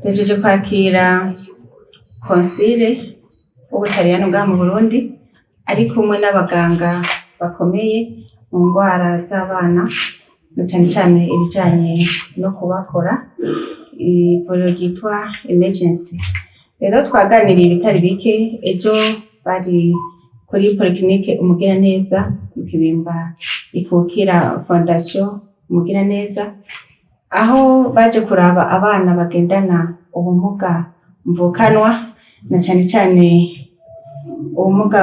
Duhejeje kwakira consul w'Ubutaliyano ngaha mu Burundi, ari kumwe n'abaganga bakomeye mu ngwara z'abana, na cane cane ibijanye no kubakora, ivuriro ryitwa Emergency. Rero twaganiriye ibitari bike. Ejo bari kuri Polyclinique Umugiraneza mu Kibimba, ikukira Fondation Umugiraneza, aho baje kuraba abana bagendana ubumuga mvukanwa, na cane cane ubumuga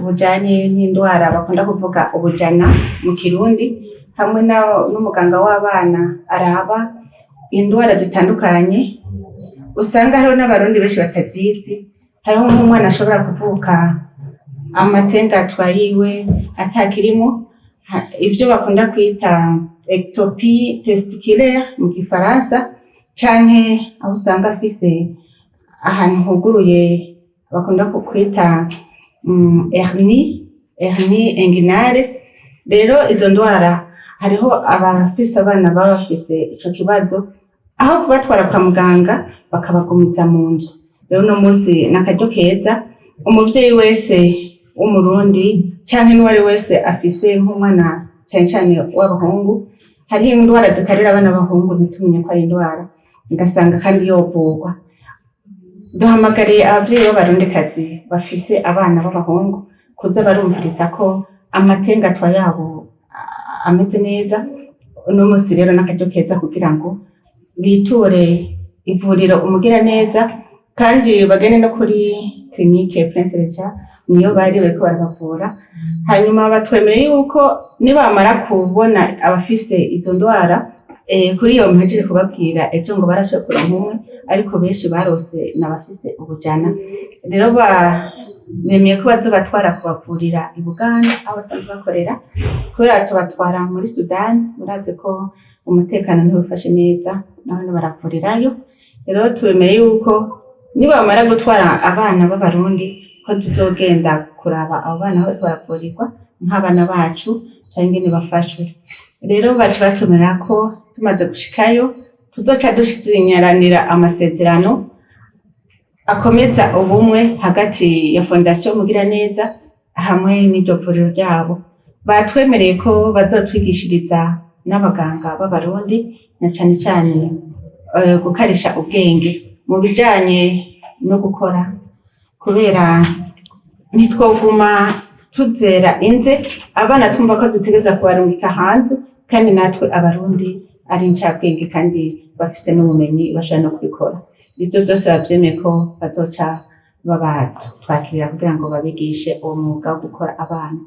bujanye n'indwara bakunda kuvuga ubujana mu Kirundi, hamwe n'umuganga w'abana araba indwara zitandukanye usanga hariho n'Abarundi benshi batazizi. Hariho nk'umwana ashobora kuvuka amatengatwa yiwe atakirimwo, ivyo bakunda kwita ectopie testiculaire mu Gifaransa, canke aho usanga afise ahantu huguruye bakunda kwita hernie inguinale. Rero izo ndwara, hariho abafise abana baba bafise ico kibazo, aho kubatwara kwa muganga bakabagumiza mu nzu. Rero uno munsi ni akaryo keza, umuvyeyi wese w'Umurundi canke n'uwari wese afise nk'umwana, cane cane w'abahungu, hariho indwara zikarira abana b'abahungu ntitumenye ko ari indwara, ugasanga kandi yovurwa. Duhamagariye abavyeyi b'Abarundikazi bafise abana b'abahungu kuza barumviriza ko amatengatwa yabo ameze neza. Uno munsi rero n'akaryo keza kugira ngo biture ivuriro Umugiraneza, kandi bagende no kuri clinique Prince Régent, niyo bari bariko barabavura. Hanyuma batwemereye yuko nibamara kubona abafise izo ndwara, kuri iyo mpejeje kubabwira, ejo ngo barashoboye kuronka umwe, ariko benshi barose n'abafise ubujana. Rero bemeye ko bazobatwara kubavurira i Buganda aho basanzwe bakorera, kubera tubatwara muri Sudani, murazi ko umutekano ntiwifashe neza, nahone baravurirayo. Rero tubemeye yuko nibamara gutwara abana b'Abarundi, ko tuzogenda kuraba abo bana aho bariko baravurirwa nk'abana bacu, canke ingene bafashwe. Rero baca batwemerera ko tumaze gushikayo tuzoca dusinyaranira amasezerano akomeza ubumwe hagati ya Fondation Mugiraneza hamwe n'iryo vuriro ryabo. Batwemereye ko bazotwigishiriza n'abaganga b'Abarundi, na cane cane gukarisha ubwenge mu bijanye no gukora, kubera ntitwoguma tuzera inze abana twumva ko dutegereza kubarungika hanze, kandi natwe Abarundi ari incabwenge kandi bafise n'ubumenyi, bashobora no kubikora. Ivyo vyose bavyemeye ko bazoca babatwakirira kugira ngo babigishe uwo mwuga wo gukora abana.